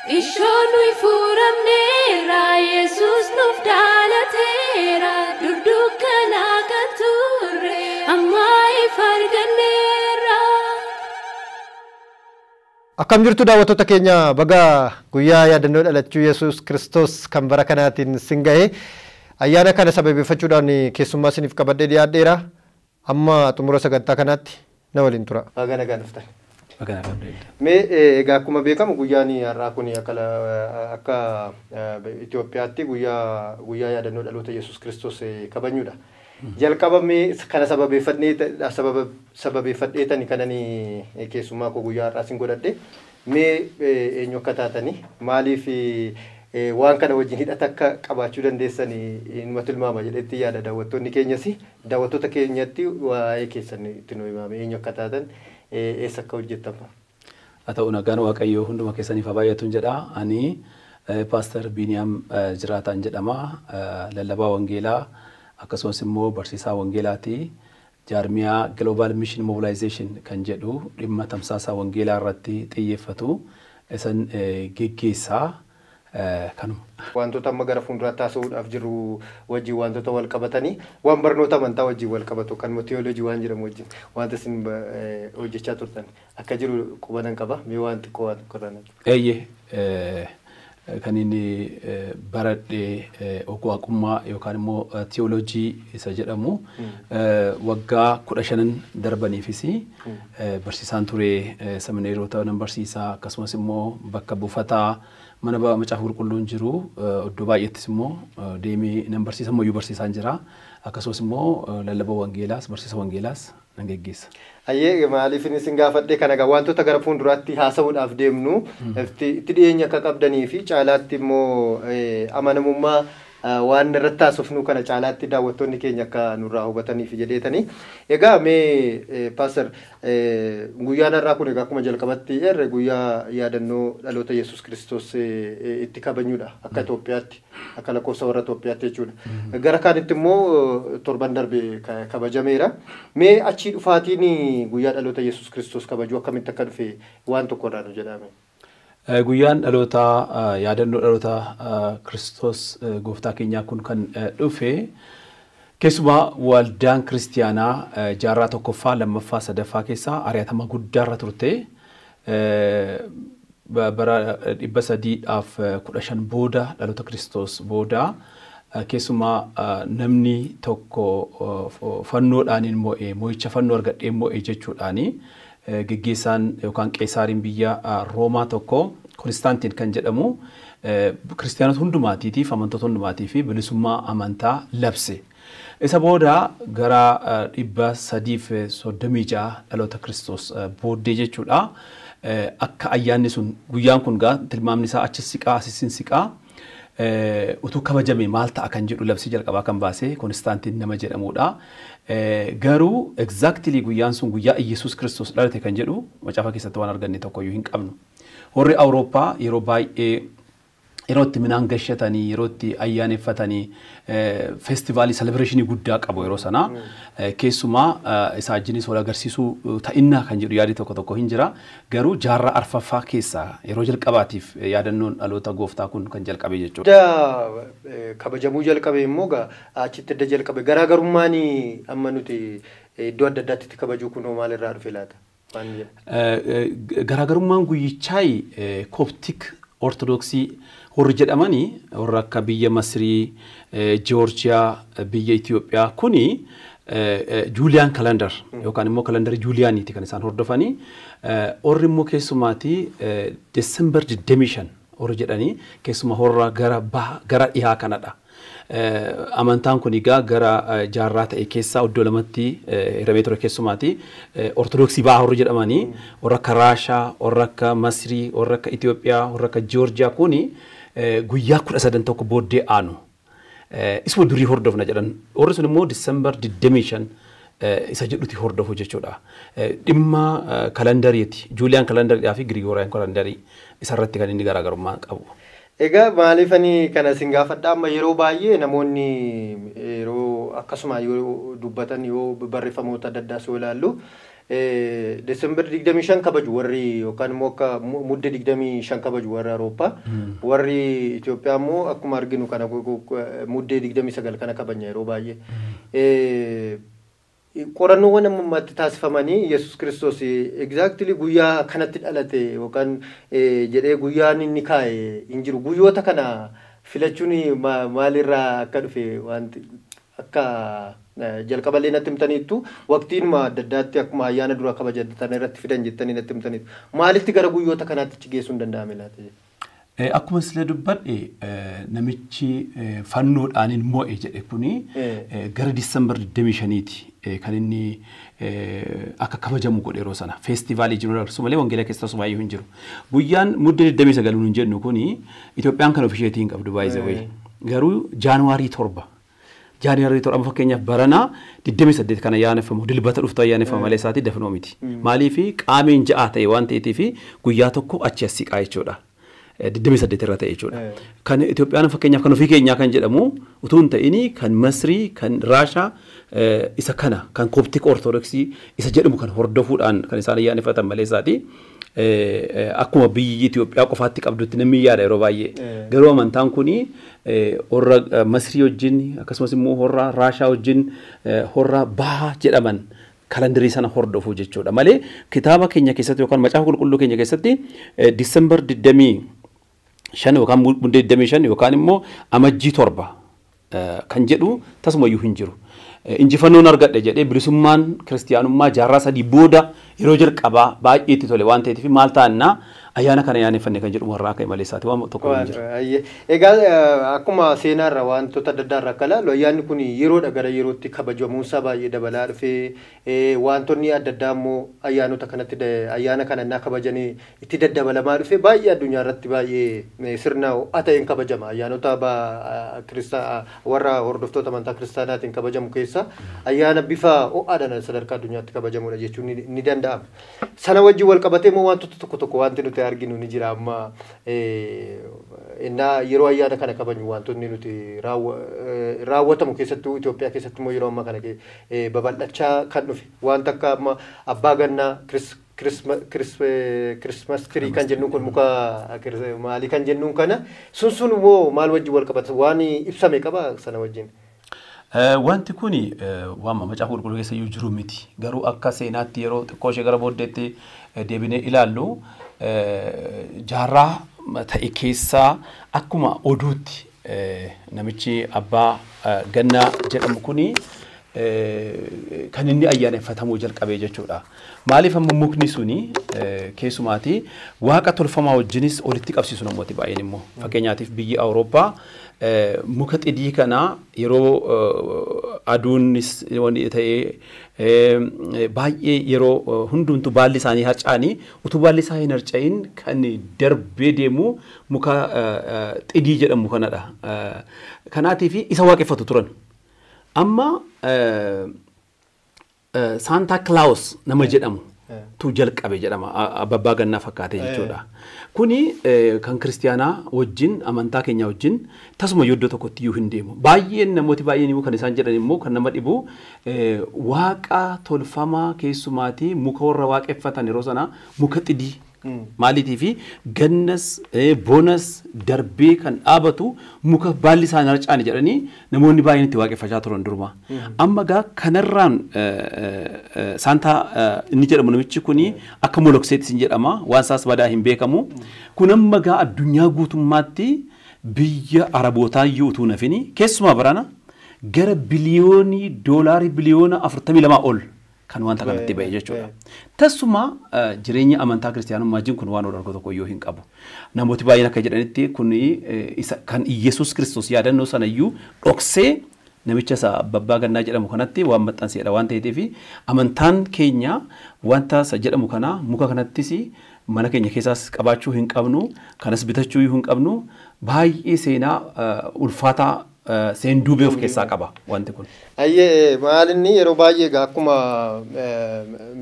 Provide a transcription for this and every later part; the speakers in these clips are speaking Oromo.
Ishoo nuyi furamneera, Yesuus nuuf dhaalateera, dur dukkanaa kan turre, amma ifa arganneerra. Akkam jirtu daawwattoota keenya, baga guyyaa yaadannoo dhalachuu Yesuus Kiristoos kan bara kanaatiin sin gahe. Ayyaana kana sababeeffachuudhaan keessummaa isiniif qabadhee dhiyaadheera. Amma xumura sagantaa kanaatti na waliin tura. Baga nagaan dhuftan. Mee egaa akkuma beekamu guyyaan har'aa kun akka Itoophiyaatti guyyaa yaadannoo dhaloota Yesuus Kiristoos kabajnudha. Jalqaba mee kana sababeeffadheetani kanani keessummaa koo guyyaa har'aa sin godhadhe. Mee eenyu akka taatanii, maaliif waan kana wajjin hidhata akka qabaachuu dandeessanii numa tilmaama jedhetti yaada daawwattoonni keenyas. Daawwattoota keenyatti waa'ee keessan itti nu himame, eenyu akka taatan, eessa akka hojjettan fa'a. Haa ta'u, nagaan Waaqayyoo hunduma keessaniif haa baay'atuun jedha. Ani Paaster Biiniyaam Jiraataan jedhama. Lallabaa Wangeelaa akkasumas immoo barsiisaa Wangeelaati. Jaarmiyaa Global Mission Mobilization kan jedhu dhimma tamsaasa Wangeelaa irratti xiyyeeffatu isan geggeessaa kanuma. Wantoota amma gara fuulduraatti haasa'uudhaaf jiru wajjin wantoota wal qabatanii, waan barnoota amantaa wajjin wal qabatu kan teoloojii waan jedhamu wajjin wanta isin hojjechaa turtan akka jiru qubanan qaba. Mee waan xiqqoo waan tokko irraa natti. Eeyyee, kan inni baradhe ogwaaqummaa yookaan immoo tiyooloojii isa jedhamu. Waggaa 15n darbaniifis barsiisaan ture, semineerota nan barsiisaa, akkasumas immoo bakka buufataa mana macaafa qulqulluun jiru iddoo baay'eettis immoo deemee nan barsiisa, ammayyuu barsiisaan jira, akkasumas immoo lallaba wangeelaas barsiisa wangeelaas nan geggeessa. Ayyee, maaliif inni isin gaafadhe kana egaa wantoota gara fuulduraatti haasa'uudhaaf deemnu itti dhiyeenya akka qabdanii fi caalaatti immoo amanamummaa waan irratti haasofnu kana caalaatti daawwattoonni keenya akka nurraa hubataniif jedheetanii. Egaa mee Paaster, guyyaan har'aa kun egaa akkuma jalqabatti erre guyyaa yaadannoo dhaloota Yesuus Kiristoos itti kabajnudha akka Itoophiyaatti, akka lakkoofsa warra Itoophiyaatti jechuudha. Gara kaanitti immoo torban darbe kabajameera. Mee achii dhufaatiin guyyaa dhaloota Yesuus Kiristoos kabajuu akkamitti akka dhufe waan tokko irraa nu jedhame. Guyyaan dhaloota yaadannoo dhaloota Kiristoos gooftaa keenyaa kun kan dhufe keessumaa waldaan kiristiyaanaa jaarraa tokkoffaa, lammaffaa, sadaffaa keessaa ari'atama guddaarra turte. Bara 315 booda, dhaloota Kiristoos booda, keessumaa namni tokko fannoodhaan mo'e, mo'icha fannoo argadhee mo'e jechuudhaani geggeessaan yookaan qeesaariin biyya Roomaa tokko Konistaantiin kan jedhamu kiristiyaanota hundumaatiitiif, amantoota hundumaatii fi bilisummaa amantaa labse. Isa booda gara 336 dhaloota Kiristoos booddee jechuudha. Akka ayyaanni sun, guyyaan kun gaa tilmaamni isaa achi siqaa asis siqaa, utuu kabajame maal ta'a kan jedhu labsii jalqabaa kan baase Konistaantiin nama jedhamudha. Garuu exactly guyyaan sun guyyaa Iyyasuus Kiristoos dhalate kan jedhu macaafa keessatti waan arganne tokkoyyuu hin qabnu. Warri Awurooppaa yeroo baay'ee yeroo itti midhaan gashatanii, yeroo itti ayyaaneffatanii, feestivaalii celebration guddaa qabu yeroo sana. Keessumaa isaa wajjinis wal agarsiisuu ta'innaa kan jedhu yaadi tokko tokko hin jira. Garuu jaarraa arfaffaa keessaa yeroo jalqabaatiif yaadannoon dhaloota gooftaa kun kan jalqabe jechuudha. Edda kabajamuu jalqabe immoo achitti edda jalqabe, garaagarummaan amma nuti iddoo adda addaatti itti kabajuu kunoo maalirraa dhufe laata? Garaagarummaan guyyichaa Kooptik Ortodoksii warri jedhamanii, warra akka biyya Masrii, Joorjiyaa, biyya Itoophiyaa kuni Juuliyaan calendar yookaan immoo kalandarii Juuliyaaniiti kan isaan hordofanii. Warri immoo keessumaatii Desember 25 warri jedhanii keessumaa warra gara gara dhihaa kanadha. Amantaan kun egaa gara jaarraa ta'e keessaa iddoo lamatti hiramee ture. Keessumaati Ortodoksii bahaa warri jedhamanii, warra akka Raashaa, warra akka Masrii, warra akka Itoophiyaa, warra akka Joorjiyaa kuni guyyaa 13 tokko booddee aanu. Isuma durii hordofna jedhan. Warri sun immoo Disembar 25 isa jedhuti hordofu jechuudha. Dhimma kalandariiti. Juuliyaan kalandariidhaa fi Girigooriyaan kalandarii isarratti kan inni garaagarummaa qabu. Egaa maaliif ani kana isin gaafadha, amma yeroo baay'ee namoonni yeroo akkasuma yoo dubbatan, yoo barreeffamoota adda addaas yoo ilaallu, Desember 25 kabaju warri yookaan immoo akka mudde 25 kabaju warri Awurooppaa. Warri Itoophiyaa immoo akkuma arginu kana muddee 29 kana kabajna yeroo baay'ee. Qorannoowwan amma ammaatti taasifamanii Yesuus Kiristoos exactly guyyaa kanatti dhalate yookaan jedhee guyyaan inni kaa'e hin jiru. Guyyoota kana filachuun maalirraa akka dhufe wanti akka jalqaballee natti himtaniittu waqtiinuma adda addaatti akkuma ayyaana dura kabajatan irratti fidan jettanii natti himtaniittu. Maalitti gara guyyoota kanaatti achi geessuun danda'ame laata? Akkuma sila dubbadhe, namichi fannoodhaan hin mo'e jedhe kuni gara Disembar 25ti kan inni akka kabajamu godhe. Yeroo sana feestivaalii jiru agarsiisu malee wangeela keessa tasuma baay'ee hin jiru. Guyyaan mudde 29 nuun jennu kuni Itoophiyaan kan ofisheetii hin qabdu baay'ee wayii. Garuu Jaanuwaarii 7, Jaanuwaarii 7, fakkeenyaaf baranaa 28 kan ayyaaneffamu, dilbata dhuftu ayyaaneffama malee isaatii dafnoo miti. Maaliif? Qaameen 6 ta'e waan ta'eetiif guyyaa tokko achi as siqaa jechuudha. 28 irra ta'e jechuudha. Kan Itoophiyaan fakkeenyaaf kan ofii keenyaa kan jedhamu utuu hin ta'in kan Masrii, kan Raashaa, isa kana kan Kooptik Ortodoksii isa jedhamu kan hordofuudhaan kan isaan ayyaaneffatan malee isaati. Akkuma biyyi Itoophiyaa qofaatti qabdutti namni yaada yeroo baay'ee. Garuu amantaan kuni warra Masrii wajjin, akkasumas immoo warra Raashaa wajjin, warra Bahaa jedhaman kalandarii sana hordofuu jechuudha. Malee kitaaba keenya keessatti yookaan macaafa qulqulluu keenya keessatti Disembar 25 yookaan muddee 25 yookaan immoo amajjii 7 kan jedhu tasumayyuu hin jiru. Injifannoon argadhe jedhee bilisummaan kiristiyaanummaa jaarraa 3 booda yeroo jalqabaa baay'ee itti tole waan ta'eef maal ta'annaa ayyaana kana ayyaaneffanne kan jedhu warraa ka'e malee isaati waan tokko hin jiru. Egaa akkuma seenaarra wantoota adda addaarra akka ilaallu ayyaanni kun yeroodha gara yerootti kabajamuunsaa baay'ee dabalaa dhufee, wantoonni adda addaa immoo ayyaanota kanatti ayyaana kana innaa kabajanii itti daddabalamaa dhufee baay'ee addunyaa irratti baay'ee sirna ho'aa ta'een kabajama. Ayyaanota warra hordoftoota amantaa kiristaanaatiin kabajamu keessa ayyaana bifa ho'aadhaan sadarkaa addunyaatti kabajamudha jechuun ni danda'ama. Sana wajjin wal qabatee immoo wantoota tokko tokko wanti nuti arginu ni jira. Amma innaa yeroo ayyaana kana kabajnu wantoonni nuti raawwatamu, keessattuu Itoophiyaa keessatti immoo yeroo ammaa kana babal'achaa kan dhufe wanta akka amma abbaa gannaa, Christmas tree kan jennuun kun, muka maalii kan jennuun kana, sun immoo maal wajjin wal qabata? Waan ibsame qaba sana wajjin? Wanti kuni waan macaafa qulqulluu keessa iyyuu jiru miti. Garuu akka seenaatti yeroo xiqqoo ishee gara booddeetti deebinee ilaallu, jaarraa ta'e keessaa akkuma oduutti namichi abbaa gannaa jedhamu kuni kan inni ayyaaneffatamuu jalqabee jechuudha. Maaliif amma mukni suni keessumaati waaqa tolfamaa wajjinis walitti qabsiisu namooti baay'een immoo. Fakkeenyaatiif biyyi Awurooppaa muka xidii kana yeroo aduunis ta'ee baay'ee yeroo hundumtu baalli isaanii harca'anii, utuu baalli isaa hin harca'in kan darbee deemu muka xidii jedhamu kanadha. Kanaatiif isa waaqeffatu turan. Amma Saantaa Kilaawus nama jedhamu tu jalqabe jedhama, abbaa gannaa fakkaate jechuudha. Kuni kan kiristiyaanaa wajjin, amantaa keenya wajjin tasuma iddoo tokkotti iyyuu hin deemu. Baay'een namooti baay'een immoo kan isaan jedhan immoo kan nama dhibu waaqa tolfamaa keessumaatii muka warra waaqeffatan yeroo sana muka xidii maaliitii fi gannas bonas darbee kan dhaabatu muka baalli isaa hin harcaane jedhanii namoonni baay'een itti waaqeffachaa turan duruma. Amma gaa kanarraan saantaa inni jedhamu namichi kuni akka molokseetti hin jedhama, waan isaas badaa hin beekamu. Kun amma gaa addunyaa guutummaatti biyya Arabootaa iyyuu utuu nafini keessumaa barana gara biliyoonii doolaarii biliyoona 42 ol kan wanta kanatti ba'e jechuudha. Tasuma jireenya amantaa kiristiyaanummaa wajjin kun waan wal argu tokko iyyuu hin qabu. Namooti baay'een akka jedhanitti kun isa kan Iyyasuus Kiristoos yaadannoo sana iyyuu dhoksee namicha isa abbaa gannaa jedhamu kanatti waan maxxanseedha waan ta'eef, amantaan keenya wanta isa jedhamu kana muka kanattis mana keenya keessaas qabaachuu hin qabnu, kanas bitachuu hin qabnu. Baay'ee seenaa ulfaataa seenduubee of keessaa qaba wanti kun. Ayyee, maal inni yeroo baay'ee egaa akkuma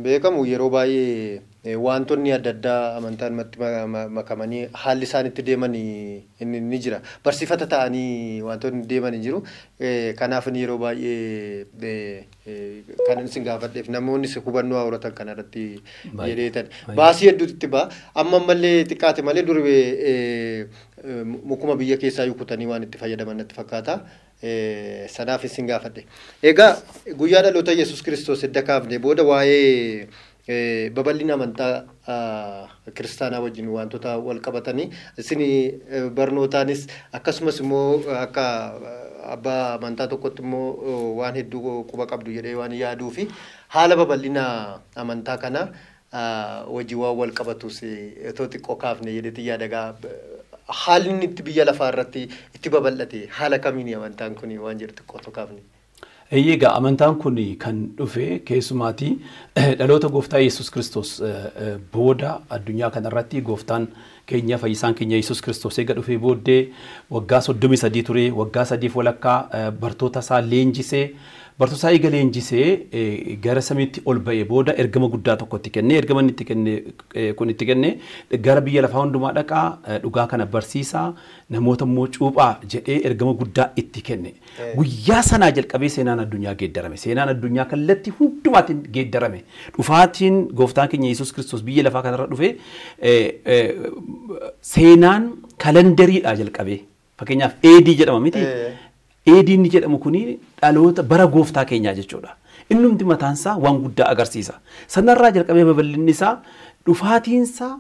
beekamu yeroo baay'ee Wantoonni adda addaa amantaan makamanii haalli isaan itti deeman ni jira. Barsiifata ta'anii wantoonni deeman hin jiru. Kanaaf yeroo baay'ee kan isin gaafadheef namoonni hubannoo horatan kanarratti jedheetan. Baasii hedduutu itti ba'a. Amma ammallee xiqqaate malee dur mukuma biyya keessaa kutanii waan itti fayyadaman natti fakkaata. Sanaaf isin gaafadhe. Egaa guyyaa dhaloota Yesuus Kiristoos edda kaafne booda waa'ee babal'ina amantaa kiristaanaa wajjin wantoota wal qabatanii isin barnootaanis akkasumas immoo akka abbaa amantaa tokkotti immoo waan hedduu quba qabdu jedhee waan yaaduu fi haala babal'ina amantaa kana wajjin waan wal qabatus otoo xiqqoo kaafne jedheeti yaadagaa. Haalli inni itti biyya lafaa irratti itti babal'ate haala kamiin amantaan kun waan jedhu xiqqoo otoo kaafne. Egaa amantaan kun kan dhufe keessumaatii dhaloota gooftaa Yesuus Kiristoos booda addunyaa kanarratti gooftaan keenya fayyisaan keenya Yesuus Kiristoos eega dhufee booddee waggaa 33 ture, waggaa 3 walakkaa bartoota isaa leenjisee, bartoota isaa eega leenjisee gara samiitti ol ba'ee booda ergama guddaa tokko itti kenne. Ergama inni itti kenne kun itti kenne gara biyya lafaa hundumaa dhaqaa, dhugaa kana barsiisaa, namoota immoo cuuphaa jedhee ergama guddaa itti kenne. Guyyaa sanaa jalqabee seenaan addunyaa geeddarame. Seenaan addunyaa kallattii hundumaatiin geeddarame. Dhufaatiin gooftaan keenya Yesuus Kiristoos biyya lafaa kanarra dhufee seenaan kalandariidhaa jalqabee. Fakkeenyaaf AD jedhama miti. AD inni jedhamu kuni dhaloota bara gooftaa keenyaa jechuudha. Innumti mataan isaa waan guddaa agarsiisa. Sanarraa jalqabee babal'inni isaa dhufaatiinsaa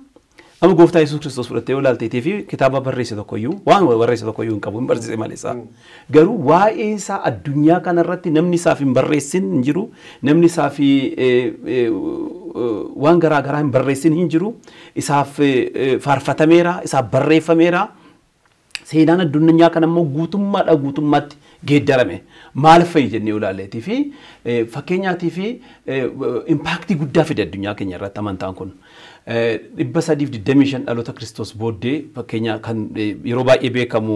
amma gooftaa Yesuus Kiristoos fudhattee yoo ilaalteetii fi kitaaba barreesse tokkoyyuu waan barreesse tokkoyyuu hin qabu, hin barsiise malee isaa. Garuu waa'ee isaa addunyaa kanarratti namni isaaf hin barreessin hin jiru, namni isaaf waan garaa garaa hin barreessin hin jiru, isaaf faarfatameera, isaaf barreeffameera. Seenaan addunyaa kana immoo guutummaadhaa guutummaatti geeddarame. Maal fa'i jennee yoo ilaalleetii fi fakkeenyaatii fi impaaktii guddaa fide addunyaa keenya irratti amantaan kun. 325 dhaloota Kiristoos booddee fakkeenya kan yeroo baay'ee beekamu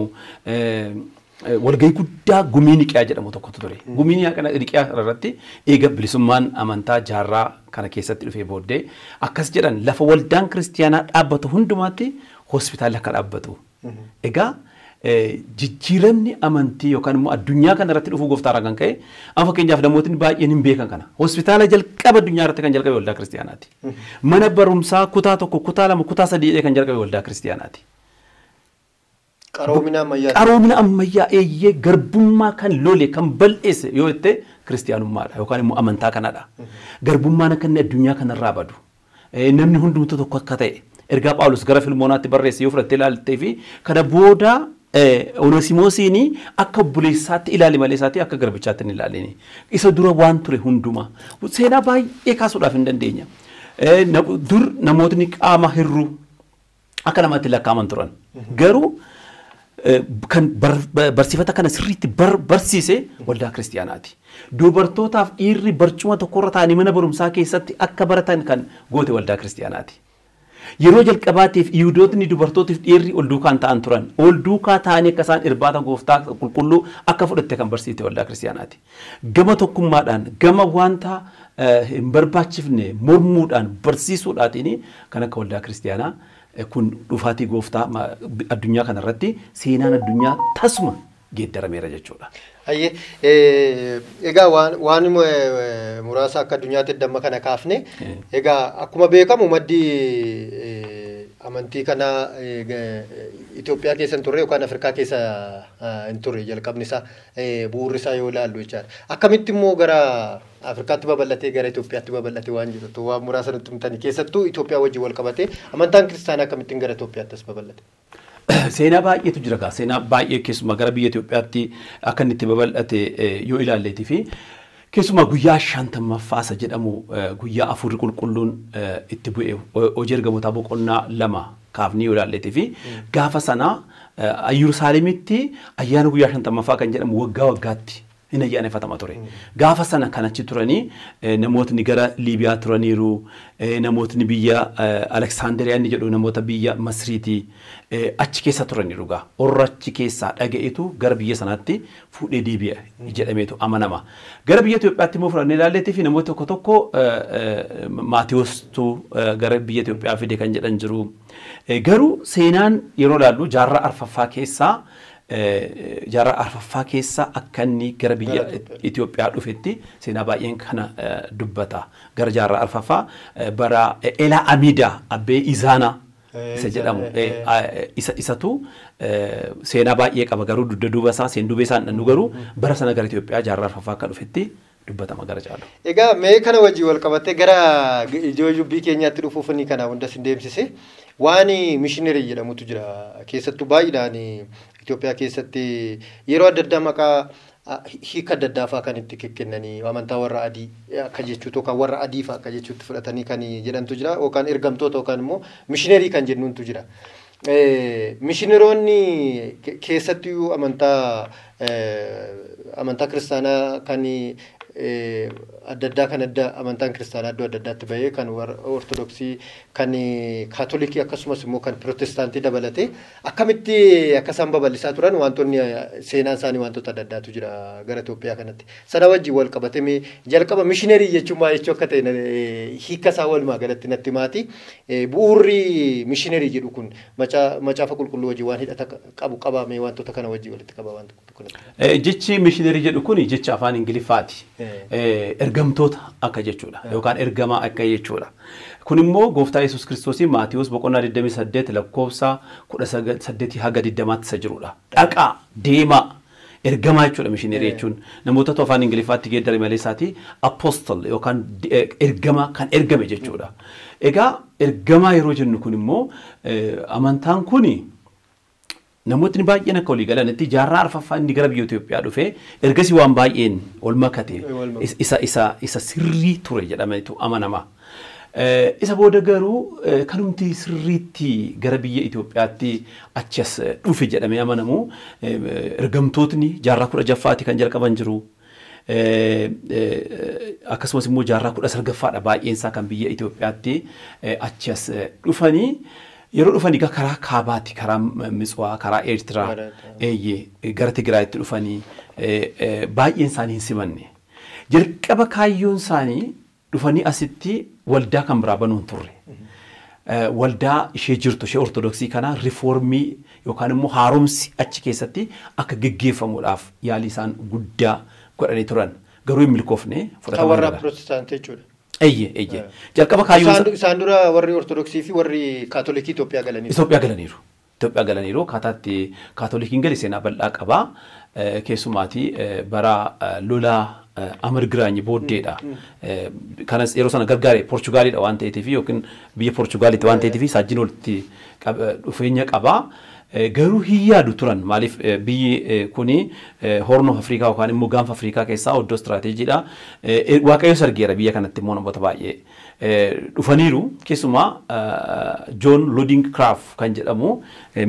walgahii guddaa gumii Niqiyaa jedhamu tokkotu ture. Gumii Niqiyaa irratti eega bilisummaan amantaa jaarraa kana keessatti dhufee booddee akkas jedhan, lafa waldaan kiristiyaanaa dhaabbatu hundumaatti hospitaalli akka dhaabbatu. Egaa jijjiiramni amantii yookaan immoo addunyaa kana irratti dhufuu gooftaarraa kan ka'e amma fakkeenyaaf namootni baay'een hin beekan kana. Hospitaala jalqaba addunyaa irratti kan jalqabe waldaa kiristiyaanaati. Mana barumsaa kutaa 1, kutaa 2, kutaa 3 kan jalqabe waldaa kiristiyaanaati. Qaroomina ammayyaa. Qaroomina ammayyaa eeyyee garbummaa kan lole kan bal'eesse yoo jette kiristiyaanummaadha yookaan immoo amantaa kanadha. Garbummaan akka inni addunyaa kanarraa badu. Namni hundumtuu tokko akka ta'e. Ergaa Phaawulos gara Filmoonaatti barreesse yoo fudhattee ilaaltee fi kana booda Oneesimoosiin akka obboleessaatti ilaali malee isaatti akka garbichaatti hin ilaalini. Isa dura waan ture hundumaa seenaa baay'ee kaasuudhaaf hin dandeenya. Dur namootni qaama hirruu akka namaatti lakkaa'aman turan. Garuu kan barsiifata kana sirriitti barsiise waldaa kiristiyaanaati. Dubartootaaf dhiirri barcuma tokkorra taa'anii mana barumsaa keessatti akka baratan kan goote waldaa kiristiyaanaati. Yeroo jalqabaatiif Yihudootni dubartootiif dhiirri ol duukaan ta'an turan. Ol duukaa ta'anii akka isaan irbaata gooftaa qulqulluu akka fudhatte kan barsiifte waldaa kiristiyaanaati. Gama tokkummaadhaan, gama wanta hin barbaachifne mormuudhaan barsiisuudhaatiin kan akka waldaa kiristiyaanaa kun dhufaatii gooftaa addunyaa kanarratti seenaan addunyaa tasuma geeddarameera jechuudha. Egaa waan muraasa akka addunyaatti damma kana kaafne, egaa akkuma beekamu maddi amantii kana Itoophiyaa keessa hin turre yookaan Afrikaa keessa hin turre jalqabni isaa bu'uurri isaa yoo ilaallu jechaadha. Akkamitti immoo gara Afrikaatti babal'atee gara Itoophiyaatti babal'ate waan jedhu waan muraasa nutti himtani, keessattuu Itoophiyaa wajjin wal qabatee amantaan kiristaanaa akkamittiin gara Itoophiyaatti as babal'ate? Seenaa baay'eetu jira gaa. Seenaa baay'ee keessumaa gara biyya Itoophiyaatti akka inni itti babal'ate yoo ilaalleetii fi keessumaa guyyaa 50ffaa isa jedhamu guyyaa afuurri qulqulluun itti bu'e hojii ergamootaa boqonnaa 2 kaafnii yoo ilaalleetii fi gaafa sana Yerusaalemitti ayyaana guyyaa 50ffaa kan jedhamu waggaa waggaatti Hin ayyaaneffatama ture. Gaafa sana kan achi turanii namootni gara Liibiyaa turaniiru, namootni biyya Aleksaanderiyaa inni jedhu namoota biyya Masriiti achi keessa turaniiru gaa. Warra achi keessaa dhaga'etu gara biyya sanaatti fuudhee deebi'a jedhameetu amanama. Gara biyya Itoophiyaatti immoo fudhannee ilaalleetii fi namoota tokko tokko Maatiyoostu gara biyya Itoophiyaa fide kan jedhan jiru. Garuu seenaan yeroo ilaallu jaarraa arfaffaa keessaa akka inni gara biyya Itoophiyaa dhufetti seenaa baay'een kana dubbata. Gara jaarraa arfaffaa bara Elaa Amida Abbee Izaanaa isa jedhamu isatu seenaa baay'ee qaba garuu dugda duuba isaa seenduubee isaan dhannu garuu bara sana gara Itoophiyaa jaarraa arfaffaa akka dhufetti dubbatama gara caalu. Egaa mee kana wajjin wal qabatee gara ijoo dubbii keenyaatti dhufuuf inni kana hunda sin deemsise waan mishinerii jedhamutu jira keessattuu baay'inaan Itoophiyaa keessatti yeroo adda addaa maqaa hiika adda addaa fa'aa kan itti kennanii amantaa warra adii akka jechuutti yookaan warra adii fa'aa akka jechuutti fudhatanii kan jedhantu jira yookaan ergamtoota yookaan immoo mishinerii kan jennuuntu jira. Mishineroonni keessattuu amantaa kiristaanaa kan adda addaa kan adda amantaan kiristaanaa iddoo adda addaatti bahee kan warra ortodoksii kan kaatolikii akkasumas immoo kan pirootestaantii dabalatee akkamitti akka isaan babal'isaa turan wantoonni seenaan isaanii wantoota adda addaatu jira gara Itoophiyaa kanatti. Sana wajjin wal qabatee jalqaba mishinerii jechuun maal jechuu akka ta'e hiika isaa walumaa galatti natti maati. Bu'uurri mishinerii jedhu kun macaafa qulqulluu wajjin waan hidhata qabu qabamee wantoota kana wajjin walitti qaba waan tokko. Jechi mishinerii jedhu kun jecha afaan Ingiliffaati. Ergamtoota akka jechuudha yookaan ergamaa akka jechuudha. Kun immoo gooftaa Yesuus Kiristoosii Maatiyuus boqonnaa 28 lakkoofsa 18 haga 20 isa jirudha. Dhaqaa deemaa ergamaa jechuudha mishinerii jechuun namoota afaan Ingiliffaatti geeddare malee isaati apostle yookaan ergamaa kan ergame jechuudha. Egaa ergamaa yeroo jennu kun immoo amantaan kuni namootni baay'een akka walii galanitti jaarraa arfaffaa inni gara biyya Itoophiyaa dhufee ergasii waan baay'een ol makate isa sirrii ture jedhameetu amanama. Isa booda garuu kanumti sirriitti gara biyya Itoophiyaatti achi as dhufe jedhamee amanamu ergamtootni jaarraa 16ffaatti kan jalqaban jiru. Akkasumas immoo jaarraa 19ffaadha baay'een isaa kan biyya Itoophiyaatti achi as dhufanii. Yeroo dhufanii karaa kaabaatti karaa Mitswaa karaa Eertiraa gara Tigraayitti dhufanii baay'een isaanii hin simanne. Jalqaba kaayyoon isaanii dhufanii asitti waldaa kan biraa banuun turre. Waldaa ishee jirtu ishee ortodoksii kana riifoormii yookaan immoo haaromsi achi keessatti akka geggeeffamuudhaaf yaalii isaan guddaa godhanii turan. Garuu hin milkoofne fudhatama. Warra pirootestaantii jechuudha. Eeyyee. Jalqaba kaayyoon isaan dura warri ortodoksii fi warri kaatolikii Itoophiyaa galaniiru. Itoophiyaa galaniiru. Akkaataatti kaatolikiin gali seenaa bal'aa qaba. Keessumaatii bara lola Amar Giraanyi booddeedha. Kanas yeroo sana gargaare Poorchugaaliidha waan ta'eetiif yookiin biyya Poorchugaaliitti waan ta'eetiif saajjin walitti dhufeenya qaba. Garuu hin yaadu turan maaliif biyyi kuni Horn of Afrikaa yookaan immoo gaanfa Afrikaa keessaa iddoo istiraateejiidha. Waaqayyo sargeera biyya kanatti immoo namoota baay'ee dhufaniiru. Keessumaa John Loding Craft kan jedhamu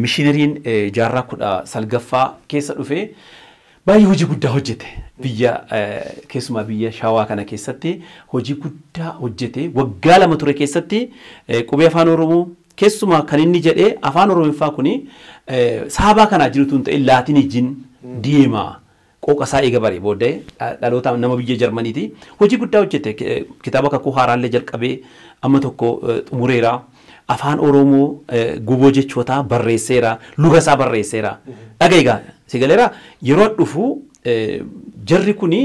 mishineriin jaarraa 19ffaa keessa dhufee baay'ee hojii guddaa hojjete. Biyya keessumaa biyya Shawaa kana keessatti hojii guddaa hojjete. Waggaa 2 ture keessatti qubee afaan Oromoo keessumaa kan inni jedhee afaan Oromoffaa kuni saabaa kanaa jirutu hin ta'in laatinii jin deema qooqa isaa eega bare booddee dhaloota nama biyya Jarmaniiti. Hojii guddaa hojjete kitaaba kakuu haaraallee jalqabee amma tokko xumureera. Afaan Oromoo guboo jechootaa barreesseera luga isaa barreesseera. Dhagaa egaa si galeera yeroo dhufu jarri kuni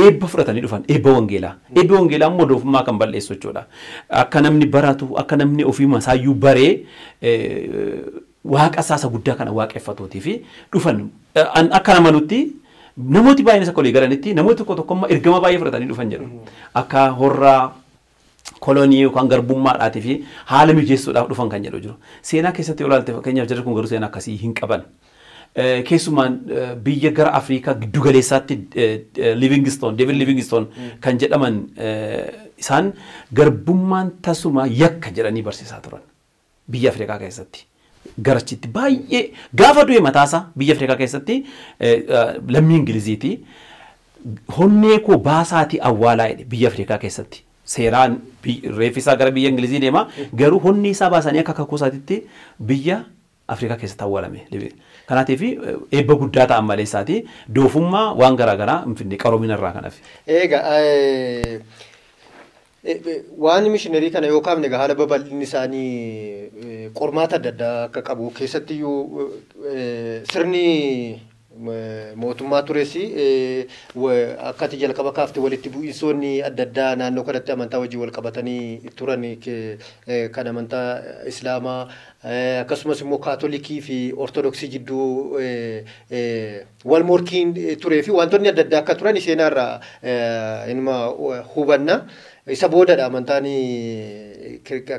eebba fudhatanii dhufan eebba wangeelaa. Eebbi wangeelaa immoo doofummaa kan balleessu jechuudha. Akka namni baratu akka namni ofii masaayyuu baree waaqa isaa guddaa kana waaqeffatuutii fi dhufan akka namanutti namooti baay'een isa kolii galanitti namooti tokko tokko immoo ergama baay'ee fudhatanii dhufan jedhu. Akka horraa kolonii yookaan garbummaadhaatii fi haala mijeessuudhaaf dhufan kan jedhu jiru. Seenaa keessatti yoo ilaalte fakkeenyaaf jarri kun garuu seenaa akkasii hin qaban. Keessumaan biyya gara Afrikaa giddu galeessaatti Livingstone, David Livingstone kan jedhaman isaan garbummaan tasuma yakka jedhanii barsiisaa turan biyya Afrikaa keessatti. Garachitti baay'ee gaafa du'e mataasaa biyya Afrikaa keessatti lammii Ingiliziiti. Honnee koo baasaatii awwaalaa jedhe biyya Afrikaa keessatti. Seeraan reeffi isaa gara biyya Ingilizii deema garuu honni isaa baasanii akka kakuu isaatitti biyya Afrikaa keessatti awwaalame. Kanaatiif eebba guddaa ta'an malee isaati doofummaa waan garaagaraa hin finne qaroomina irraa kan hafe. Egaa waan mishiinarii kana yoo kaafne haala babal'inni isaanii qormaata adda addaa akka qabu keessattiyyuu sirni mootummaa tures akka ati jalqaba kaafte walitti bu'iinsoonni adda addaa naannoo kanatti amantaa wajjin wal qabatanii turan kan amantaa Islaamaa akkasumas immoo Kaatolikii fi Ortodoksii jidduu wal morkiin turee fi wantoonni adda addaa akka turan seenaarraa inuma hubanna. Isa boodadha amantaan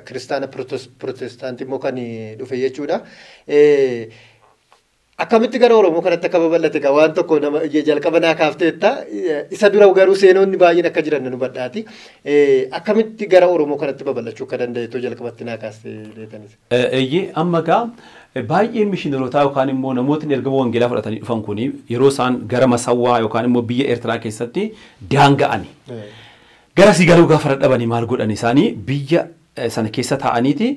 kiristaana Pirootestaantii immoo kan dhufe jechuudha. Akkamitti gara Oromoo kanatti akka babal'ate egaa waan tokko nama jalqaba naa kaafteetta. Isa dura garuu seenonni baay'een akka jiran nu badhaati. Akkamitti gara Oromoo kanatti babal'achuu akka danda'e jalqabatti naa kaaste deetanis. Eeyyee amma egaa baay'een mishiinarotaa yookaan immoo namootni ergama wangeelaa fudhatanii dhufan kuni yeroo isaan gara Masawwaa yookaan immoo biyya Eertiraa keessatti daanga'ani. Gara sii galuu gaafa dadhabanii maal godhan isaanii biyya sana keessa taa'aniiti.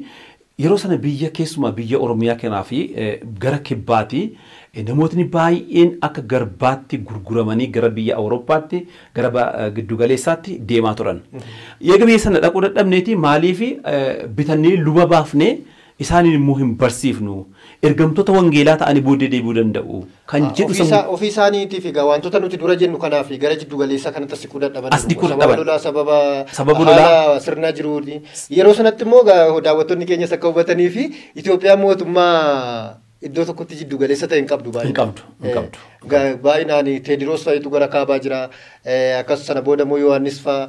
Yeroo sana biyya keessumaa biyya Oromiyaa kanaa fi gara kibbaati namootni baay'een akka garbaatti gurguramanii gara biyya Awurooppaatti gara giddugaleessaatti deemaa turan. Eega biyya sana dhaquu dadhabneeti maaliif bitannee luba baafnee isaaniin immoo hin barsiifnu ergamtoota wangeelaa ta'anii booddee deebi'uu danda'u kan jedhu Ofii isaaniitiif egaa wantoota nuti dura jennu kanaaf gara jiddu galeessaa kanatti as siquu dadhaban. As siquu dadhaban. Sababa lolaa sirna jiruuti. Yeroo sanatti immoo daawwattoonni keenyas akka hubatanii fi Itoophiyaan mootummaa iddoo tokkotti jiddu galeessa ta'e hin qabdu baay'inaan. Hin qabdu. Baay'inaan Teediroos fa'itu gara kaabaa jira. Akkasumas sana booda immoo Yohaannis fa'a.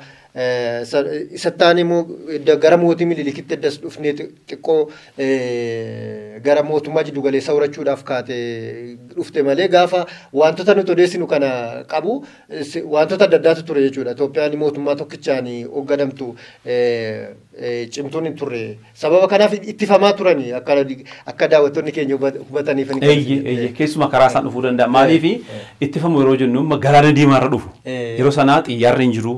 Isattaan immoo gara mootii Minilikitti eddas dhufnee xiqqoo gara mootummaa jiddu galeessa horachuudhaaf kaate dhufte malee gaafa wantoota nuti odeessinu kana qabu wantoota adda addaatu ture jechuudha. Itoophiyaan mootummaa tokkichaan hoogganamtu cimtuun hin turre. Sababa kanaaf ittifamaa turani akka daawwattoonni keenya hubataniif. Eeyyee keessumaa karaa isaan dhufuu danda'a. Maaliif ittifamu yeroo jennu galaana diimaarra dhufu. Yeroo sanaa xiyyaarri hin jiru.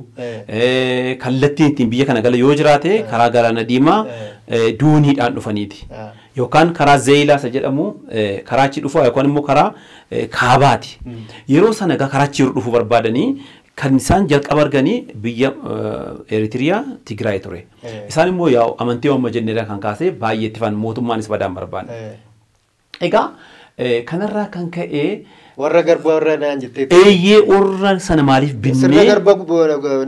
Kallattiin ittiin biyya kana gala yoo jiraate karaa galaana diimaa dooniidhaan dhufaniiti. Yookaan karaa Zeeyilaa isa jedhamu karaa achi dhufu yookaan immoo karaa kaabaati. Yeroo sana egaa karaa achi yeroo dhufuu barbaadanii kan isaan jalqaba arganii biyya Eritiriyaa Tigraay ture. Isaan immoo yaa'u amantii amma jenneedha kan kaasee baay'ee ittifan mootummaanis badaan barbaanne. Egaa kanarraa kan ka'e warra garbaa warra naan jettee. Eeyyee warra sana maaliif binnee. Sirna garbaa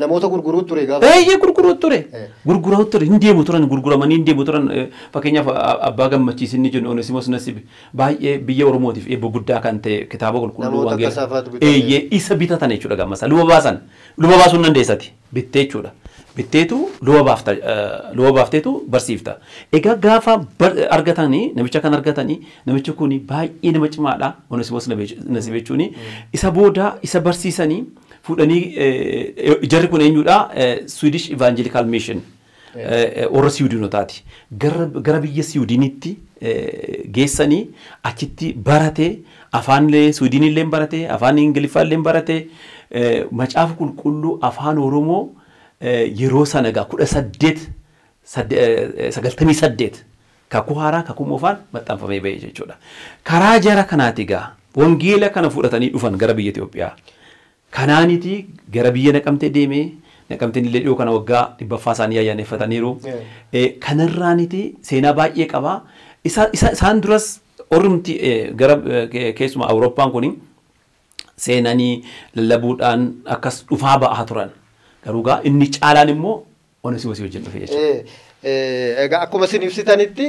namoota gurguruu ture gaafa. Eeyyee gurguruu ture. Gurguruu ture hin deemu turan gurguramanii hin deemu turan fakkeenyaaf abbaa gammachiis inni jennu Onesimos Nasib baay'ee biyya Oromootiif eebba guddaa kan ta'e kitaaba qulqulluu wangeelaa. Eeyyee isa bitatan jechuudha gammasa luba baasan luba baasuun dandeessati bittee jechuudha. Bitteetu luba baafteetu barsiifta. Egaa gaafa argatanii namicha kan argatanii namichi kun baay'ee nama cimaadha. Onesimos Nasib jechuun isa booda isa barsiisanii fuudhanii jarri kun eenyudha Swedish Evangelical Mission warra Siwiidinotaati. Gara biyya Siwiidinitti geessanii achitti barate afaan Siwiidinillee barate afaan Ingiliffaallee barate macaafa qulqulluu afaan Oromoo yeroo sana egaa 1898 kakuu haaraa kakuu moofaan maxxanfamee ba'e jechuudha. Karaa jara kanaati egaa wangeela kana fudhatanii dhufan gara biyya Itoophiyaa. Kanaaniti gara biyya Naqamtee deemee Naqamteen illee dhiyoo kana waggaa 100ffaa isaanii ayyaaneffataniiru. Kanarraaniti seenaa baay'ee qaba. Isaan duras ormti gara keessumaa Awurooppaan kun seenanii lallabuudhaan akkas dhufaa ba'aa turan. Garuu egaa inni caalaan immoo Onesimos wajjin dhufe jechuudha. Egaa akkuma isin ibsitanitti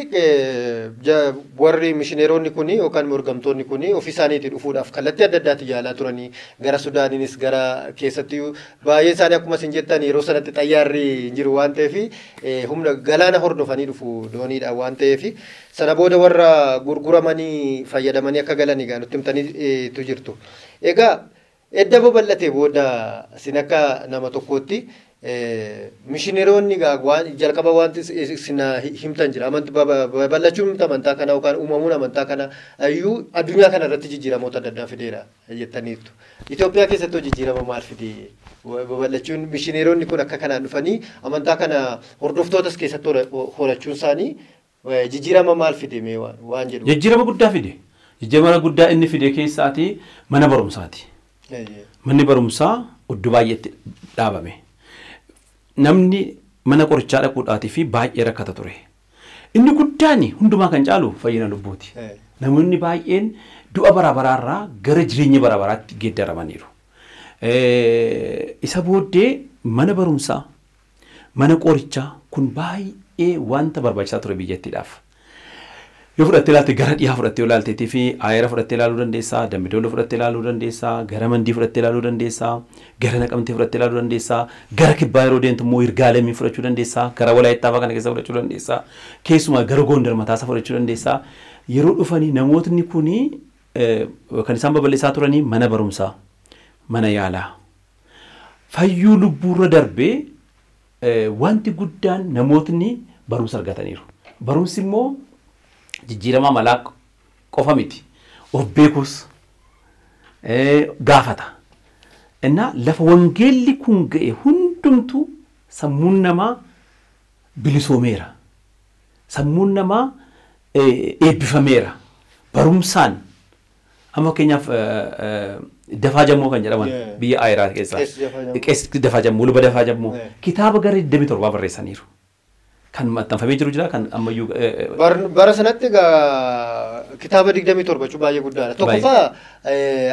warri mishineeronni kun yookaan morgamtoonni kun ofii isaaniitii dhufuudhaaf kallattii adda addaatti yaalaa turanii gara Sudaaniinis gara keessatti baay'ee isaanii akkuma isin jettan yeroo sanatti xayyaarri hin jiru waan ta'eef humna galaana hordofanii dhufu dooniidhaan waan ta'eef sana booda warra gurguramanii fayyadamanii akka galan egaa nutti himtaniitu jirtu. Egaa edda babal'atee booda isin akka nama tokkootti Mishineeronni waan jalqaba wanti isin himtan jira. Babal'achuun amantaa kanaa yookaan uumamuun amantaa kana iyyuu addunyaa kana irratti jijjiiramoota adda addaa fideera jettaniirtu. Itoophiyaa keessatti jijjiirama maal fide? Babal'achuun mishineeronni kun akka kanaan dhufanii amantaa kana hordoftootas keessatti horachuun isaanii jijjiirama maal fide mee waan jedhu? Jijjiirama guddaa fide. Jijjiirama guddaa inni fide keessaati mana barumsaati. Manni barumsaa iddoo baay'eetti dhaabame. Namni mana qorichaa dhaquudhaatii fi baay'ee rakkata ture. Inni guddaan hundumaa kan caalu fayyina lubbuuti. Namoonni baay'een du'a bara baraarraa gara jireenya bara baraatti geeddaramaniiru. Isa booddee mana barumsaa, mana qorichaa kun baay'ee wanta barbaachisaa ture biyyattiidhaaf. Yoo fudhattee ilaalte gara dhiyaa fudhattee ilaalteetii fi aayera fudhattee ilaaluu dandeessaa, dambidooloo fudhattee ilaaluu dandeessaa, gara mandii fudhattee ilaaluu dandeessaa, gara naqamtee fudhattee ilaaluu dandeessaa, gara kibbaa yeroo deemtu immoo Yirgaalamii fudhachuu dandeessaa, gara Walaayittaa fa'aa kana keessa fudhachuu dandeessaa, keessumaa gara Gondar mataasaa fudhachuu dandeessaa. Yeroo dhufanii namootni kuni kan isaan babal'isaa turanii mana barumsaa, mana yaalaa. Fayyuu lubbuurra darbee wanti guddaan namootni barumsa argataniiru. Barumsi immoo jijjiirama malaa qofa miti. Of beekuus gaafata. Innaa lafa wangeelli kun ga'e hundumtuu sammuun namaa bilisoomeera. Sammuun namaa eebbifameera. Barumsaan amma fakkeenyaaf Dafaa Jammoo kan jedhaman biyya Ayiraa keessaa. Qees Dafaa Jammoo, luba Dafaa Jammoo kitaaba gara 27 barreessaniiru. Kan maxxanfamee jiru jira kan ammayyuu. Bara sanatti egaa kitaaba 27 jechuun baay'ee guddaadha. Tokkoffaa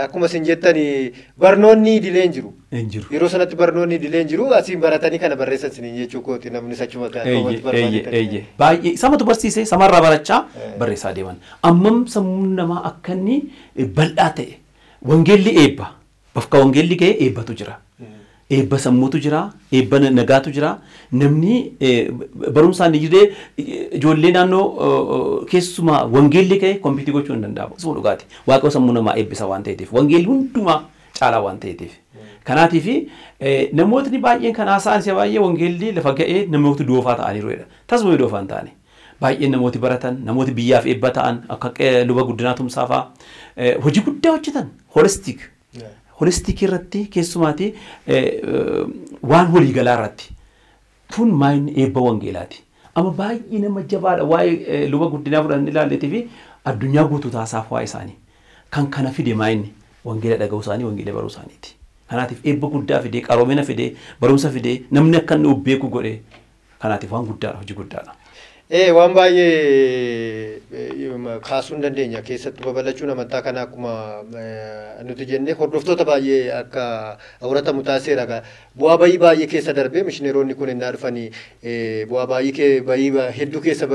akkuma isin jettani barnoonni idilee hin jiru. Hin jiru. Yeroo sanatti barnoonni idilee hin jiru asiin baratanii kana barreessan isiniin jechuu kooti namni achuma barbaadatan. Baay'ee samatu barsiisee samarraa barachaa barreessaa deeman. Ammam sammuun namaa akka inni bal'aa ta'e wangeelli eebba. Bakka wangeelli ga'e eebbatu jira. Eebba sammuutu jira, eebba nagaatu jira. Namni barumsaan iyyuu ijoollee naannoo keessumaa wangeelli ka'e kompiitii gochuu hin danda'amu. Isuma dhugaati. Waaqa sammuu namaa eebbisa waan ta'eef, wangeelli hundumaa caalaa waan ta'eef. Kanaatiif namootni baay'een kan haasa'an isa baay'ee wangeelli lafa ga'ee namoota doofaa ta'aniiru jedha. Tasuma doofaa hin taane. Baay'een namooti baratan, namooti biyyaaf eebba ta'an akka luba Guddinaa Tumsaa fa'aa hojii guddaa hojjetan holistik. Holistikii irratti keessumaati waan waliigalaa irratti kun maayini eebba wangeelaati. Amma baay'ee nama jabaadha waa'ee luba Guddinaa fudhannee ilaalleetii fi addunyaa guutuu taasaaf waa'ee isaanii. Kan kana fide maayini wangeela dhaga'uu isaanii, wangeela baruu isaaniiti. Kanaatiif eebba guddaa fidee, qaroomina fidee, barumsa fidee, namni akka inni of beeku godhee kanaatiif waan guddaadha, hojii guddaadha. Waan baay'ee kaasuu hin dandeenya keessattuu babal'achuun amantaa kana akkuma nuti jennee hordoftoota baay'ee akka horatamu taasiseera. Bu'aa bayii baay'ee keessa darbee mishineeronni kun innaa dhufanii bu'aa bayii hedduu keessa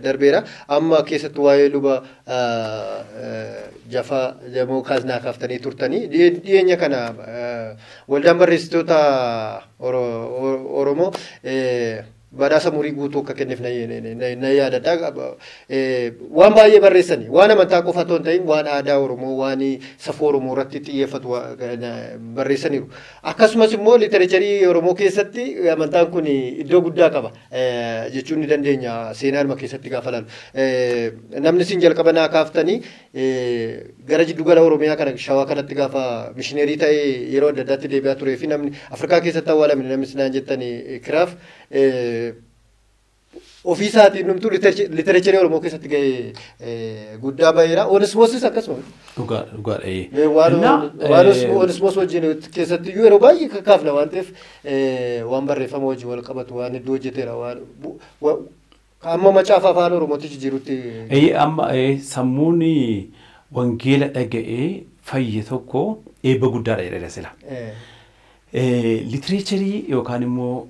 darbeera. Amma keessattuu waa'ee luba Jafaa Jamoo kaasnaa kaaftanii turtanii dhiyeenya kana waldaan barreessitoota Oromoo badhaasa murii guutuu akka kenneef na yaadadha. Waan baay'ee barreessani. Waan amantaa qofa otoo hin ta'in waan aadaa Oromoo, waan safuu Oromoo irratti xiyyeeffatu barreessaniiru. Akkasumas immoo litereecharii Oromoo keessatti amantaan kun iddoo guddaa qaba jechuun ni dandeenya seenaanuma keessatti gaafa ilaalu. Namni isin jalqaba naa kaaftanii gara jiddugala Oromiyaa kana Shawaa kanatti gaafa mishineerii ta'ee yeroo adda addaatti deebi'aa turee fi namni Afrikaa keessatti awwaalame namni isin jettanii Kiraaf ofii isaatiin numtuu litereecharii Oromoo keessatti ga'ee guddaa baheera. Onesmoosis akkasuma. Dhugaadha. Waan Onesmoos wajjin keessatti iyyuu yeroo baay'ee kakaafna waan ta'eef waan barreeffama wajjin wal qabatu waan hedduu hojjeteera waan amma macaafa afaan Oromootti jijjiirutti. Amma sammuun wangeela dhaga'ee fayye tokko eebba guddaadha jedhee sila. Litereecharii yookaan immoo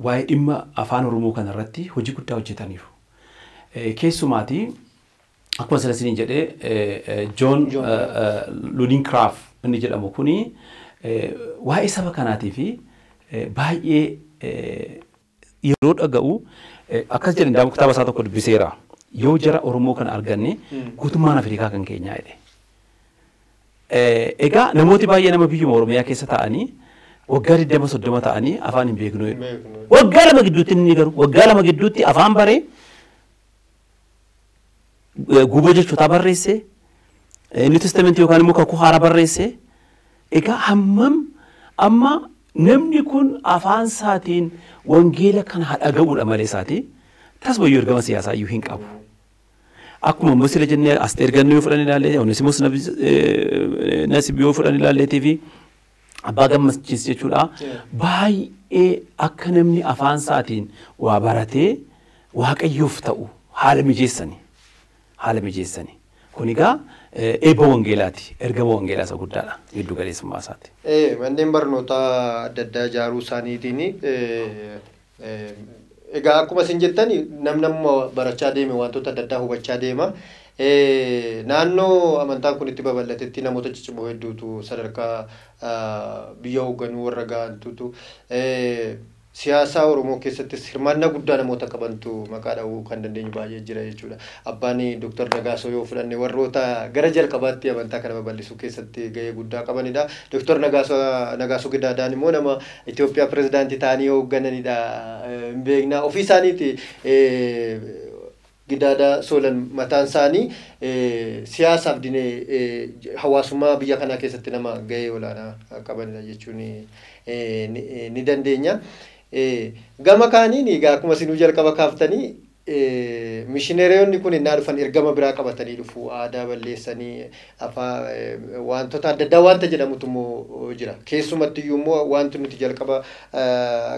waa'ee dhimma afaan Oromoo kanarratti hojii guddaa hojjetaniiru. Keessumaati akkuma sila isiniin jedhee Joon Lulinkiraaf inni jedhamu kuni waa'ee saba kanaatii fi baay'ee yeroo dhaga'u akkas jedhan daamu kitaaba isaa tokko dubbiseera. Yoo jara Oromoo kana arganne guutummaan Afrikaa kan keenyaa jedhe. Egaa namooti baay'ee nama biyyuma Oromiyaa keessa taa'anii Waggaa 20-30 ta'anii afaan hin beeknu. Waggaa 2 gidduutti inni garuu waggaa 2 gidduutti afaan baree guba jechootaa barreesse, New Testament yookaan immoo kakuu haaraa barreesse. Egaa hammam amma namni kun afaan isaatiin wangeela kana haa dhaga'uudha malee isaati tasuma ergama siyaasaa iyyuu hin qabu. Akkuma Musila jennee Asteer Gannoo yoo fudhan ilaalle, Onesimos Nasib yoo fudhan ilaalleetii fi Abbaa Gammachiis jechuudha. Baay'ee akka namni afaan isaatiin waa baratee Waaqayyoof ta'u haala mijeessani. Haala mijeessani. Kun egaa eebba wangeelaati. Ergama wangeelaa isa guddaadha. Giddu galeessummaa isaati. Manneen barnootaa adda addaa ijaaruu isaaniitiin egaa akkuma isin jettan namni amma barachaa deeme wantoota adda addaa hubachaa deema. Naannoo amantaan kun itti babal'atetti namoota ciccimoo hedduutu sadarkaa biyya hoogganuu warra ga'antutu siyaasa Oromoo keessattis hirmaannaa guddaa namoota qabantu maqaa dha'uu kan dandeenyu baay'ee jira jechuudha. Abbaan Dr. Nagaasoo yoo fudhanne warroota gara jalqabaatti amantaa kana babal'isuu keessatti gahee guddaa qabanidha. Dr. Nagaasoo Gidaadaan immoo nama Itoophiyaa pirezidaantii ta'anii hooggananidha. Hin beekna. Ofii isaaniiti Gidaadaa Soolan mataan isaanii siyaasaaf dinee hawaasummaa biyya kanaa keessatti nama gahee olaanaa qabanidha jechuun ni dandeenya. Gama kaaniin egaa akkuma isinuu jalqaba kaaftanii mishineeriyoonni kun innaa dhufan ergama biraa qabatanii dhufu, aadaa balleessanii afaan wantoota adda addaa wanta jedhamutu immoo jira. Keessumatti iyyuu immoo wanti nuti jalqaba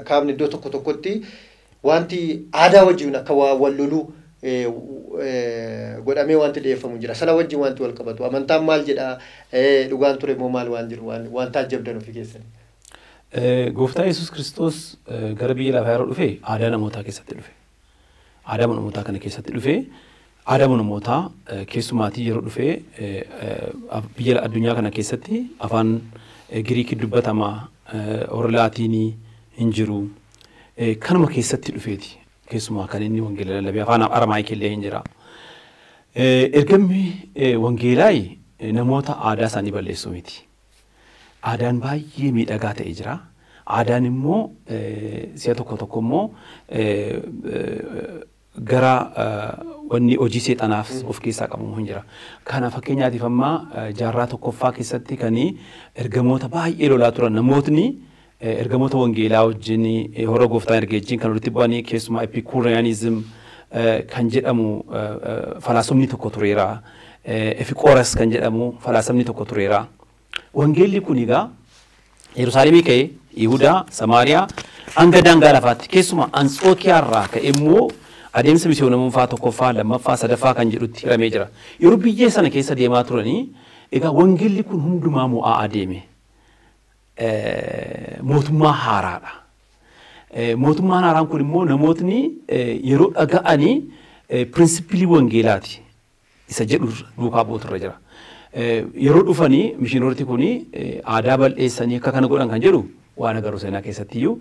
kaafne iddoo tokko tokkotti wanti aadaa wajjin akka wal loluu godhamee wanti dhiyeeffamu jira. Sana wajjin wanti wal qabatu. Amantaan maal jedhaa, dhugaan ture immoo maal waan jiru waan taajjabdan ofii keessanii. Gooftaa Yesuus Kiristoos gara biyya lafaa yeroo dhufe aadaa namootaa keessatti dhufe. Aadaa namootaa kana keessatti dhufe, aadaa namootaa keessumaatii yeroo dhufe biyya addunyaa kana keessatti afaan Giriikii dubbatama, warra Laatiinii hin jiru. Kanuma keessatti dhufeeti. Keessumaa kan inni wangeela lallabee afaan Aramaayikii illee hin jira. Ergamni wangeelaa namoota aadaa isaanii balleessuu miti. Aadaan baay'ee miidhagaa ta'e jira. Aadaan immoo si'a tokko tokko immoo gara wanni hojii seexanaaf of keessaa qabu hin jira. Kana fakkeenyaatiif amma jaarraa tokkoffaa keessatti kan ergamoota baay'ee lolaa turan namootni ergamoota wangeelaa wajjin hora gooftaan erga wajjin kan walitti bu'anii keessumaa Epikuuriyaanizim kan jedhamu falaasamni tokko tureera. Efiqooras kan jedhamu falaasamni tokko tureera. Wangeelli kun egaa Yerusaalemii ka'ee Yihudaa, Samaariyaa hanga daangaa lafaatti keessumaa Anxookiyaa irraa ka'e immoo adeemsa misiyoonummaa tokkoffaa, lammaffaa, sadaffaa kan jedhutti hiramee jira. Yeroo biyya sana keessa deemaa turanii egaa wangeelli kun hundumaa mo'aa adeeme. Mootummaa haaraadha. Mootummaan haaraan kun immoo namootni yeroo dhaga'anii pirinsipilii wangeelaati isa jedhu duukaa buutu irra jira. Yeroo dhufanii mishinoorti kun aadaa bal'eessanii akka kana godhan kan jedhu waan agarru seenaa keessatti iyyuu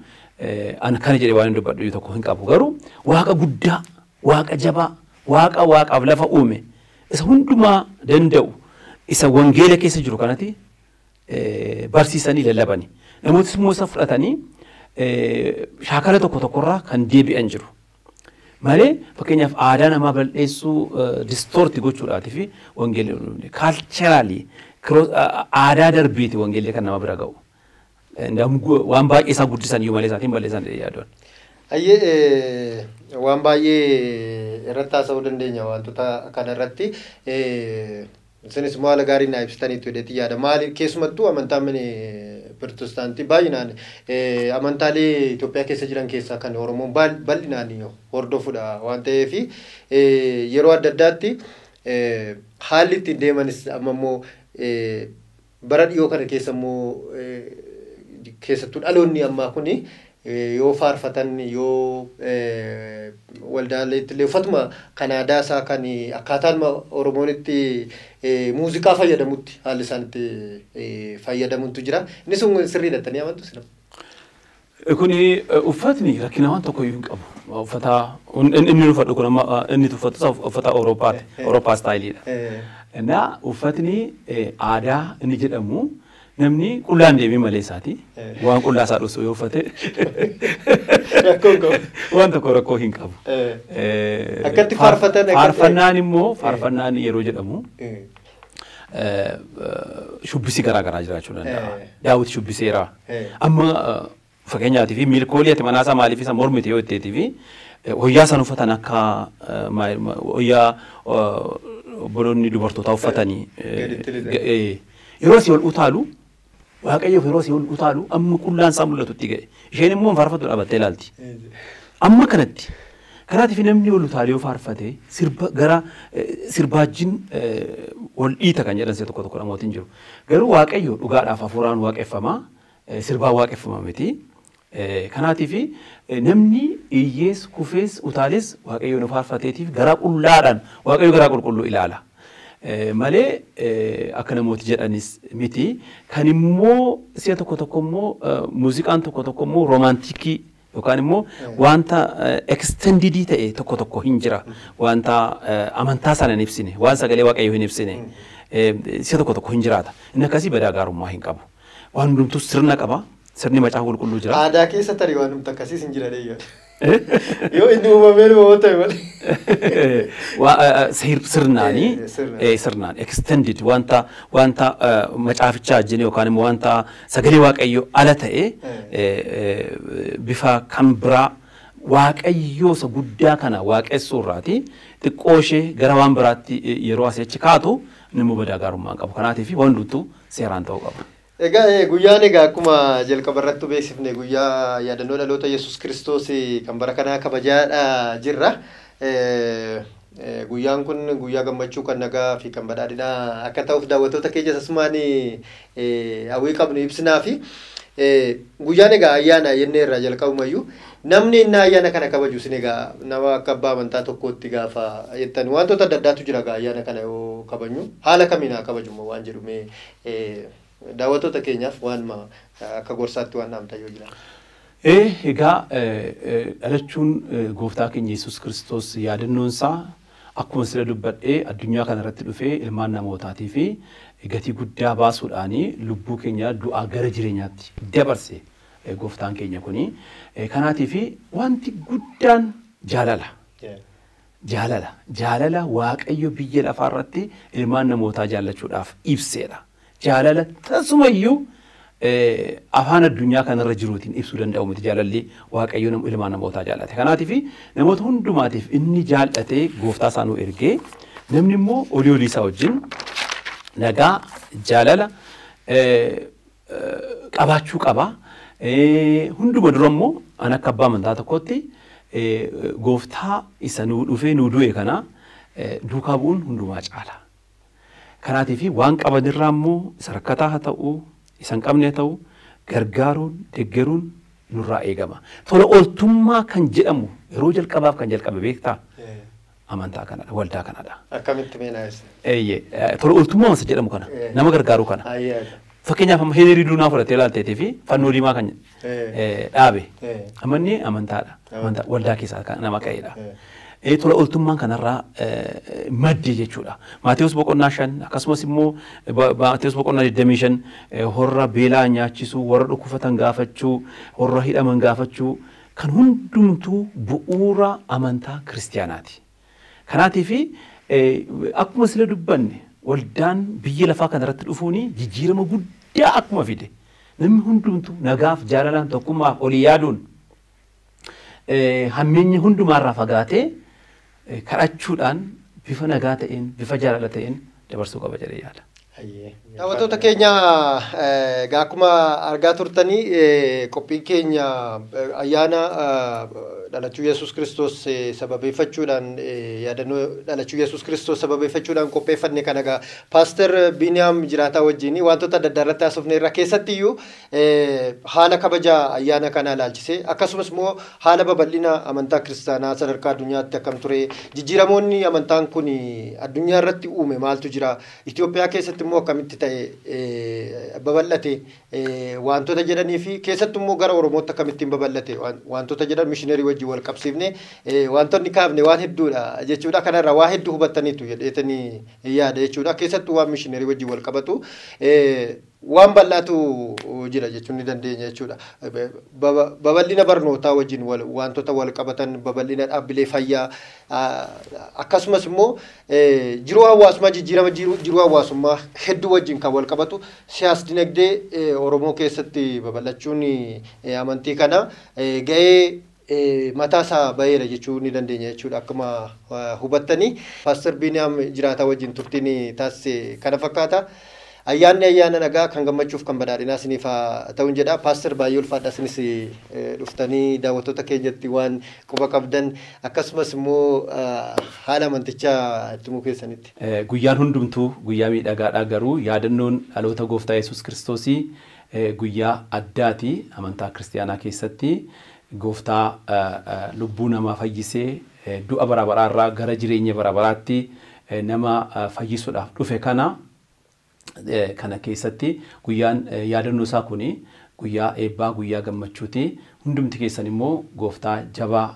an kana jedhee waan hin dubbadhu tokko hin qabu. Garuu waaqa guddaa, waaqa jabaa, waaqa waaqaaf lafa uume isa hundumaa danda'u isa wangeela keessa jiru kanatti barsiisanii lallabani. Namootis immoo isa fudhatanii shaakala tokko tokkorraa kan deebi'an jiru. Malee fakkeenyaaf aadaa namaa bal'eessuu distoorti gochuudhaatii fi wangeelli kaalcheraalii aadaa darbeeti wangeelli kan nama bira ga'u. Waan baay'ee isaa guddisan iyyuu malee isaatiin balleessan jedhee yaaduun. Ayyee waan baay'ee irratti haasa'uu dandeenya wantoota kana irratti. Isinis immoo haala gaarii naa ibsitaniitu jedheetti yaada. Maali keessumattuu amantaan Pirotestaantii baay'inaan amantaalee Itoophiyaa keessa jiran keessaa kan Oromoon bal'inaan hordofudha waan ta'eef yeroo adda addaatti haalli ittiin deemanis amma immoo bara dhiyoo kana keessa immoo keessattuu dhaloonni ammaa kuni yoo faarfatan yoo waldaaleetti illee uffatuma kan aadaa isaa kan akkaataan Oromoon itti muuziqaa fayyadamutti haalli isaan itti fayyadamutu jira. Inni sun sirriidha jettanii amantu sila? Kuni uffatni rakkina waan tokko iyyuu hin qabu. Uffata inni uffatu kun amma inni uffatu uffata Awuroopaati. Awurooppaa istaayiliidha. Innaa uffatni aadaa inni jedhamu Namni qullaan deemee malee isaati. Waan qullaa isaa dhoksu yoo uffate waan tokko rakkoo hin qabu. Akkatti faarfatan. Faarfannaan immoo faarfannaan yeroo jedhamu shubbisi garaa garaa jiraachuu danda'a. Daawit shubbiseera. Amma fakkeenyaatiif miilkoolii ati manaasaa maaliif isa mormite yoo jetteetii fi wayyaa san uffatan akka wayyaa obboloonni dubartootaa uffatanii yeroo asii ol utaalu Waaqayyoof yeroo asii ol utaalu amma qullaan isaa mul'atutti ga'e. Isheen immoo faarfattu dhaabattee ilaalti. Amma kanatti kanaatiif namni ol utaalee yoo faarfate sirba gara sirbaajjiin ol dhiita kan jedhan tokko tokko namootiin jiru. Garuu Waaqayyo dhugaadhaaf hafuuraan waaqeffama sirbaan waaqeffama miti. Kanaatiif namni iyyees kufees utaalees Waaqayyo nu faarfateetiif garaa qullaadhaan Waaqayyo garaa qulqulluu ilaala. Malee akka namooti jedhanis miti. Kan immoo si'a tokko tokko immoo muuziqaan tokko tokko immoo roomaantikii yookaan immoo wanta ekstendidii ta'e tokko tokko hin jira. Wanta amantaa sana hin ibsine, waan sagalee Waaqayyoo hin ibsine si'a tokko tokko hin jiraata. Inni akkasii badaa gaarummaa hin qabu. Waan hundumtuu sirna qaba. Sirni macaafa qulqulluu jira. Aadaa keessa tarii waan humna akkasiis hin jira deeyyoon. Yoo inni uumamee nama ta'e malee. Sirnaanii sirnaan extended wanta wanta macaafichaa wajjin yookaan immoo wanta sagalee Waaqayyoo ala ta'e bifa kan biraa Waaqayyoo isa guddaa kana waaqessuu irraati xiqqoo ishee gara waan biraatti yeroo asii achi kaatu nama badaa gaarummaa hin qabu. Kanaatiif waan hundumtuu seeraan ta'uu qaba. Egaa guyyaan egaa akkuma jalqaba irratti beeksifne guyyaa yaadannoo dhaloota Yesuus Kiristoos kan bara kanaa kabajaadha jirra. Guyyaan kun guyyaa gammachuu kan nagaa fi kan badhaadhinaa akka ta'uuf daawwattoota keenya asumaan hawwii qabnu ibsinaa fi guyyaan egaa ayyaana jennee irraa jalqabumayyuu namni inni ayyaana kana kabaju isin egaa nama akka abbaa amantaa tokkootti gaafa jettan wantoota adda addaatu jira egaa ayyaana kana yoo kabajnu haala kamiin haa kabajnu waan jedhume daawwattoota keenyaaf waan akka gorsaatti waan dhaamta yoo jira. Egaa dhalachuun gooftaa keenya Yesuus Kiristoos yaadannoon isaa akkuma sila dubbadhee addunyaa kana irratti dhufee ilmaan namootaatii fi gatii guddaa baasuudhaan lubbuu keenya du'aa gara jireenyaatti dabarse gooftaan keenya kuni. Kanaatiif wanti guddaan jaalala. Jaalala. Jaalala Waaqayyo biyya lafaa irratti ilmaan namootaa jaallachuudhaaf ibseedha. Jaalala tasumayyuu afaan addunyaa kanarra jiruutiin ibsuu danda'u miti jaalalli Waaqayyo ilmaan namootaa jaallate. Kanaatiif namoota hundumaatiif inni jaallatee gooftaa isaa nu ergee namni immoo olii olii isaa wajjin nagaa jaalala qabaachuu qaba. Hunduma dura immoo an akka abbaa amantaa tokkotti gooftaa isa nuu dhufee nuu du'e kana duukaa bu'uun hundumaa caala. Kanaatiif waan qabanirraa immoo isa rakkataa haa ta'u, isa hin qabne haa ta'u, gargaaruun, deeggaruun nurraa eegama. Tola ooltummaa kan jedhamu yeroo jalqabaaf kan jalqabe beektaa? Amantaa kanadha, waldaa kanadha. Akkamitti meenaa ibsa? Tola ooltummaa isa jedhamu kana, nama gargaaruu kana. Fakkeenyaaf amma Heenrii Duunaa fudhatee ilaalteetii fi fannoo diimaa kan dhaabe. Amanni amantaadha. Waldaa keessaa nama ka'edha. Tola ooltummaan kanarraa madde jechuudha. Maatewos boqonnaa 5 akkasumas immoo Maatewos boqonnaa 25 horra beelaa nyaachisuu, warra dhukkubsatan gaafachuu, horra hidhaman gaafachuu kan hundumtuu bu'uura amantaa kiristiyaanaati. Kanaatiif akkuma sila dubbanne waldaan biyya lafaa kanarratti dhufuun jijjiirama guddaa akkuma fide namni hundumtuu nagaaf jaalalaan tokkummaaf olii yaaduun hammeenya hundumaarraa fagaatee kadhachuudhaan bifa nagaa ta'een bifa jaalala ta'een dabarsuu qaba jedhee yaada. Daawwattoota keenya egaa akkuma argaa turtanii qophii keenya ayyaana dhalachuu Yesuus Kiristoos sababeeffachuudhaan yaadannoo dhalachuu Yesuus Kiristoos sababeeffachuudhaan qopheeffanne kana egaa Paaster Biiniyaam Jiraataa wajjin wantoota adda addaa irratti haasofne irra keessatti iyyuu haala kabaja ayyaana kanaa ilaalchisee akkasumas immoo haala babal'ina amantaa kiristaanaa sadarkaa addunyaatti akkam ture jijjiiramoonni amantaan kun addunyaa irratti uume maaltu jira Itoophiyaa keessatti immoo akkamitti ta'e babal'ate wantoota jedhanii fi keessattuu immoo gara Oromootti akkamittiin babal'ate wantoota jedhan mishineerii wajjin wajjin wal qabsiifne wantoonni kaafne waan hedduudha jechuudha. Kanarraa waa hedduu hubattaniitu jedheetanii yaada jechuudha. Keessattuu waan mishiinarii wajjin wal qabatu waan bal'aatu jira jechuun ni dandeenya jechuudha. Babal'ina barnootaa wajjin wantoota wal qabatan, babal'ina dhaabbilee fayyaa, akkasumas immoo jiruu hawaasummaa, jijjiirama jiruu hawaasummaa hedduu wajjin kan wal qabatu siyaas dinagdee Oromoo keessatti babal'achuun amantii kana ga'ee mataa isaa baheera jechuu ni dandeenya jechuudha akkuma hubattanii. Paaster Biiniyaam Jiraataa wajjin turtiin taasise kana fakkaata. Ayyaanni ayyaana nagaa kan gammachuuf kan badhaadhinaa isiniif haa ta'uun jedha. Paaster, baay'ee ulfaadha isinis dhuftanii daawwattoota keenyatti waan quba qabdan akkasumas immoo haala amantichaa itti himuu keessanitti. Guyyaan hundumtuu guyyaa miidhagaadha, garuu yaadannoon dhaloota gooftaa Yesuus Kiristoosii guyyaa addaati amantaa kiristaanaa keessatti. Gooftaa lubbuu namaa fayyisee du'a bara baraarraa gara jireenya bara baraatti nama fayyisuudhaaf dhufe kana keessatti guyyaan yaadannoo isaa kuni guyyaa eebbaa, guyyaa gammachuuti. Hundumti keessan immoo gooftaa jabaa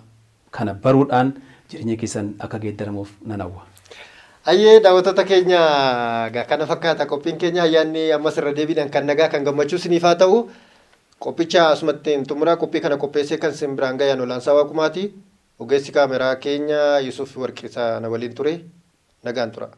kana baruudhaan jireenya keessan akka geeddaramuuf nan hawwa. Ayyee, daawwattoota keenya, kana fakkaata qophiin keenya. Ayyaanni ammas irra deebiidhaan kan nagaa kan gammachuu isiniif haa ta'u. Qophicha asumatti xumuraa. Qophii kana qopheessee kan isin biraan gayan Olaansaa Waaqumaati. Ogeessi kaameraa keenya Yusuf Warqisaa na waliin ture. Nagaan tura.